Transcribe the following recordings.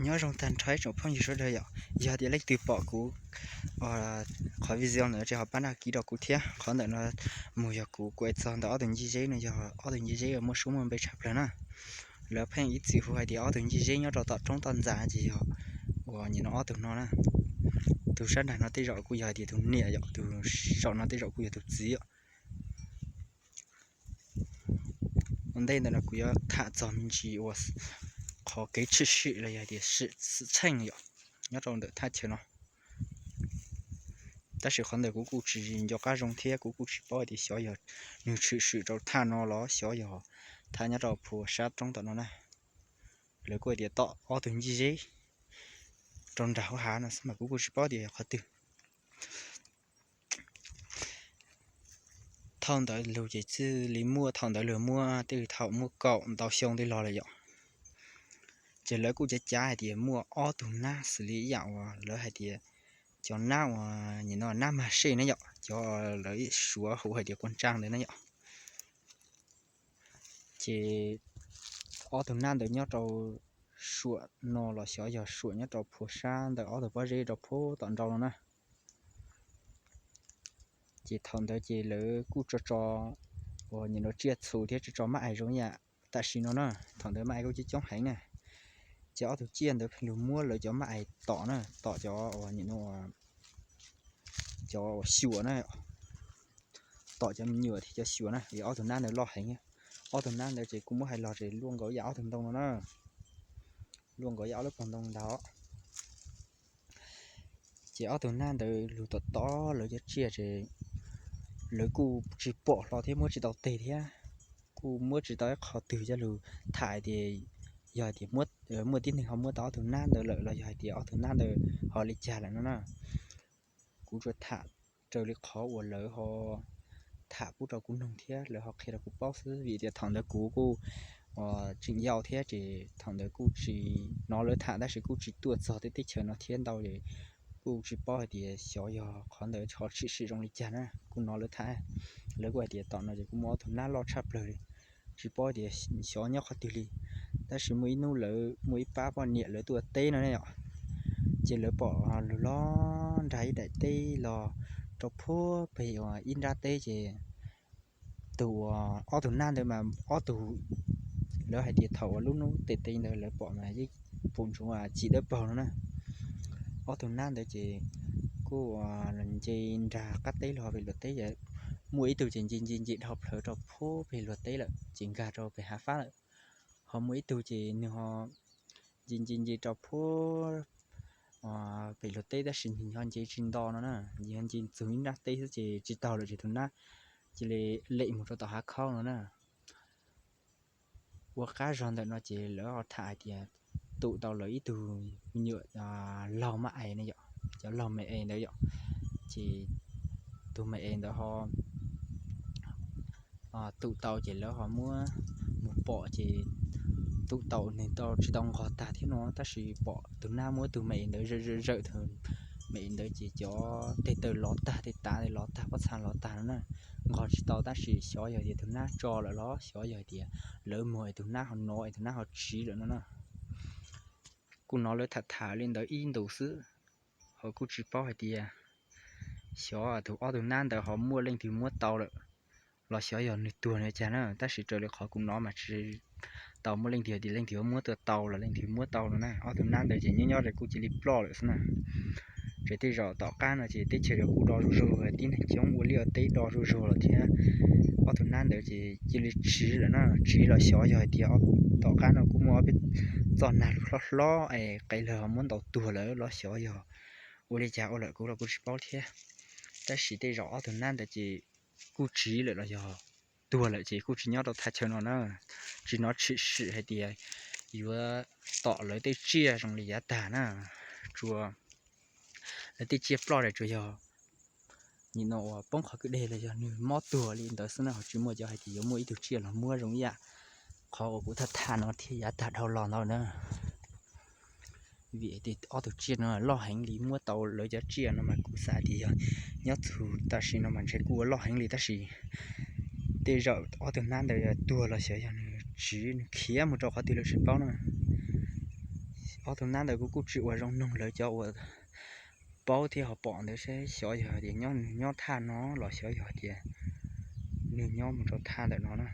Nyob zoo tag nrho ib tsoom phooj ywg sawv daws yom, yog tias leej twg pom kuv qhov video ntawm no ces ho pab đăng ký rau kuv thiab. Qhov ntawm no mus yog kuv kuv hais txog ntawm ob tug ncej zeb no, yog ob tug ncej zeb uas muaj suab muaj npe tshaj plaws na. Lawv pheej ib txwm hu hais tias ob tug ncej zeb nyob rau tom roob toj ntxas ces yog uas nim no ob tug no na. Tus sab nrag no tej zaum kuj yog hais tias tus niam yom, tus saum no tej zaum kuj yog tus txiv yom. Ua ntej ntawm no kuv yuav tham txog me ntsis uas qhov kev tshwm sim los yog hais tias sim xwm txheej yom, nyob rau ntawm thaj chaw no. Tab sis qhov ntawd kuv kuj tsis nco qab zoo thiab kuv kuj tsis paub hais tias xyov yog nws tshwm sim rau thaj no los xyov yog thaj nyob rau phua sab roob tom no na. Lawv kuj hais tias tom ob tug ncej zeb rau nram hauv hav no xwb mas kuv kuj tsis paub tias yog qhov twg. Thaum ntawd lug ces txij li muaj, thaum ntawd lug muaj tej thaum muaj kaum ntau xyoo tej los lawm yom. Ces lawv kuj cav cav hais tias muaj ob tug nab xws li ib yam uas lawv hais tias cov nab uas nim no nab mag sej na yom, cov lawv suav hu hais tias kua ntsaa ntawd na yom. Ces ob tug nab ntawd nyob rau suam no los xyov yog suam nyob rau phua sab ntawm ob tug pob zeb rau phub tom nraud no na. Ces thaum ntawd ces lawv kuj tso tso uas nim no tsiaj txhu thiab tso tso mab ais zoo ib yam tam sim no na. Thaum ntawd mab ais kuj coob coob heev na. Ces ob tug tsiaj ntawd pheej lug muab lawv cov mab ais tom na, tom cov uas nim no cov uas xyuas na, tom cov me nyuam thiab cov xyuas na, es ob tug nab ntawd loj heev. Ob tug nab ntawd ces kuj muab hais los ces luaj nkaus ib yam ob tug ntoo no na, luaj nkaus ib yam ob lub pob ntoo ntag. Ces ob tug nab ntawd lug tom tom lawv cov tsiaj ces lawv kuj tsis pom hlo thiab muab tsis tau teg thiab, kuj muab tsis tau ib qho twg coj lug tham hais tias yog hais tias muaj tib neeg ho muab tau ob tug nab ntawd lawm los yog hais tias ob tug nab ntawd ho li cas lawm no na. Kuv tsuas tham raws li qhov uas lawv ho tham pub rau kuv noog thiab lawv ho qhia rau kuv paub xwb, vim tias thaum ntawd kuv kuj tseem yau thiab ces thaum ntawd kuj tsis hnov lawv tham tab sis kuj tsis tuaj txog tej teb chaws no thiab ntau es kuj tsis paub hais tias xyov yog qhov ntawd ho tshwm sim zoo li cas na. Kuj hnov lawv tham, lawv kuj hais tias tom no ces kuj muaj ob tug nab loj tshaj plaws li, tsis paub tias xyov nyob qhov twg li. Tab sis muaj ib hnub lawv muaj ib pab poj niam lawv tuaj teb no ne yom, ces lawv pom lug los nrag ib daim teb los rau phub peg uas ib nrab teb ces tus uas ob tug nab ntawd mas ob tug, lawv hais tias thaum uas lub hnub tes tes ntawd lawv pom mas yeej pum ntsoov cim dawb paug no na. Ob tug nab ntawd ces kuj nce nrag qab teb los pem luag teb, muaj ib tug ces nce nce nce dhau plhawv rau phub pem luag teb lawm ces nkag rau pem hav fab lawm. Ho muaj ib tug ces nws ho nce nce nce rau phub pem luag teb tab sis nws ho nce tsis nto no na, nws ho nce txug ib nrab teb xwb ces tsis taug lawm ces tus nab cia li lem mus rau tom hav khaub no na. Ua qab zog ntawm no ces lawv ho tham hais tias tum tau lawv ib tug me nyuam laug mab es ne yom, cov laug me es ntawd yom. Ces tus me es ntawd ho tum tau ces lawv ho muab mus pom ces tum tau nws tau tsis tau nqos tag thiab no tab sis pom tus nab muab tus me es ntawd zawm zawm zawm tus me es ntawd ces cov tes taw lov tag, tes taw lov tag, pob txha lov tag no na. Nqos tsis tau tab sis xyov yog tias tus nab tso lawm los xyov yog tias lawv muag es tus nab ho nov es tus nab ho tsiv lawm no na. Kuj hnov lawv tham tham li ntawd ib ntus xwb, ho kuj tsis paub hais tias xyov tus ob tug nab ntawd ho muaj leej twg muab tau lawm los xyov yog nws tuag nws cas na, tab sis raws li qhov kuv hnov mas tsis tau muaj leej twg tias leej twg muab tuaj tau los leej twg muab tau no na. Ob tug nab ntawd ces nyob nyob ces kuj cia li ploj lawm xwb na. Ces tej zaum tom qab no ces teb chaws kuj do zuj zug, tib neeg coob ua liaj ua teb do zuj zug lawm thiab. Ob tug nab ntawd ces cia li tsiv lawm na, tsiv los xyov yog hais tias tom qab no kuj muaj ob peb txoj nag lug hlob hlob es qe lawg ho muab ntaus tuag lawm los xyov yog ua li cas ua lawm kuv los kuj tsis paub thiab. Tab sis tej zaum ob tug nab ntawd ces kuj tsiv lawm los yog tuag lawm ces kuj tsis nyob rau thaj chaw no na. Tsis hnov tshwm sim hais tias yuav tom lawv tej tsiaj zoo li yav tag na. Tsuas lawv tej tsiaj ploj ces tsuas yog nim no uas poob qhov kwj deg los yog nws mob tuag li ntawd xwb na, ho tsis muaj cov hais tias yuav muaj ib tug tsiaj los muab zoo ib yam qhov uas kuv tham tham no thiab yav tag dhau los ntawd na. Vim tias ob tug tsiaj no loj heev li, muab tau lawv cov tsiaj no mas kuv xav tias yog nyob txug tam sim no mas ntshe kuj ua loj heev li tab sis tej zaum ob tug nab ntawd yog tuag los xyov yog nws tsiv nws khiav mus rau qhov twg lawm tsis paub na. Ob tug nab ntawd kuv kuj tsis ua zoo nug lawv cov uas paub thiab ho pom ntawd seb xyov yog tias nyob nws nyob thaj no los xyov yog tias nws nyob mus rau thaj ntawm no na.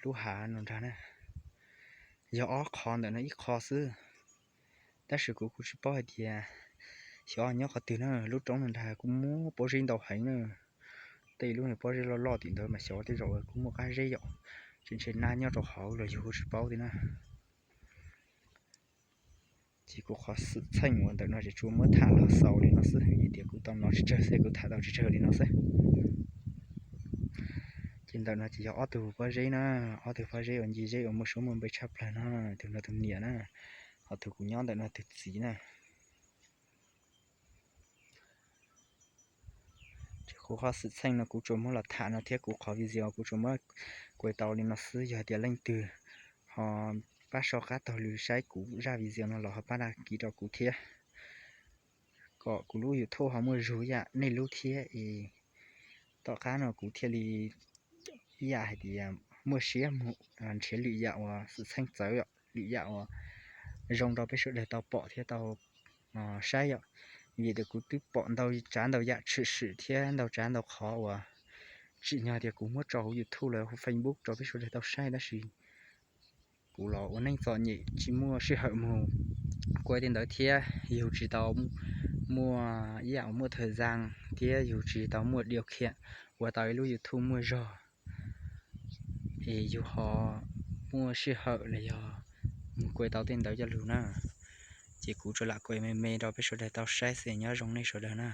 Lub hav no nrag na, yog ob qho ntawm no ib qho xwb. Tab sis kuv kuj tsis paub hais tias xyov nyob qhov twg na. Lub roob no nrag kuj muaj pob zeb ntau heev na. Tej lub niag pob zeb loj loj tim ntawd mas xyov tej zaum kuj muaj qab zeb yom. Tseem ntshe nab nyob rau hauv los yog kuj tsis paub thiab na. Ces kuv qhov xwm txheej uas ntawm no ces tsuas muab tham los xaus li no xwb, vim tias kuv tau hnov tsawg xwb, kuv tham tau tsawg li no xwb. Ces ntawm no ces yog ob tug pob zeb na, ob tug pob zeb uas nce zeb uas muaj suab muaj npe tshaj plaws no, tus no tus niam na, ho tus kuv nyob ntawm no tus txiv na. Ces kuv qhov xwm txheej no kuv tsuas muab los tham no thiab kuv qhov video kuv tsuas muab kuav tau li no xwb. Yog tias leej twg ho pab so qab taug lw saib kuv zaj video no los ho pab dag kiv rau kuv thiab, kom kuv lub YouTube ho muaj zug ib yam nej lub thiab es tom qab no kuv thiaj li ib yam hais tias muaj siab mus nrhiav lwm yam uas xwm txheej txawv, lwm yam uas zoo rau peb sawv daws tau pom thiab tau saib yom. Vim tias kuv twb pom ntau tsav ntau yam tshwm sim thiab ntau tsav ntau qhov uas tsim nyog tias kuv muab tso hauv YouTube los hauv Facebook rau peb sawv daws tau saib, tab sis kuv los ua neej txom nyem tsis muaj sij hawm mus kuav tej ntawd thiab yus tsis tau muaj ib yam uas muaj thawj zaaj thiab yus tsis tau muaj diau khiam ua tau ib lub YouTube muaj zog. Es yus ho muaj sij hawm los yog mus kuav tau tej ntawd coj lug na. Ces kuv tsuas lam kuav me me rau peb sawv daws tau saib xwb, nyob zoo nej sawv daws na.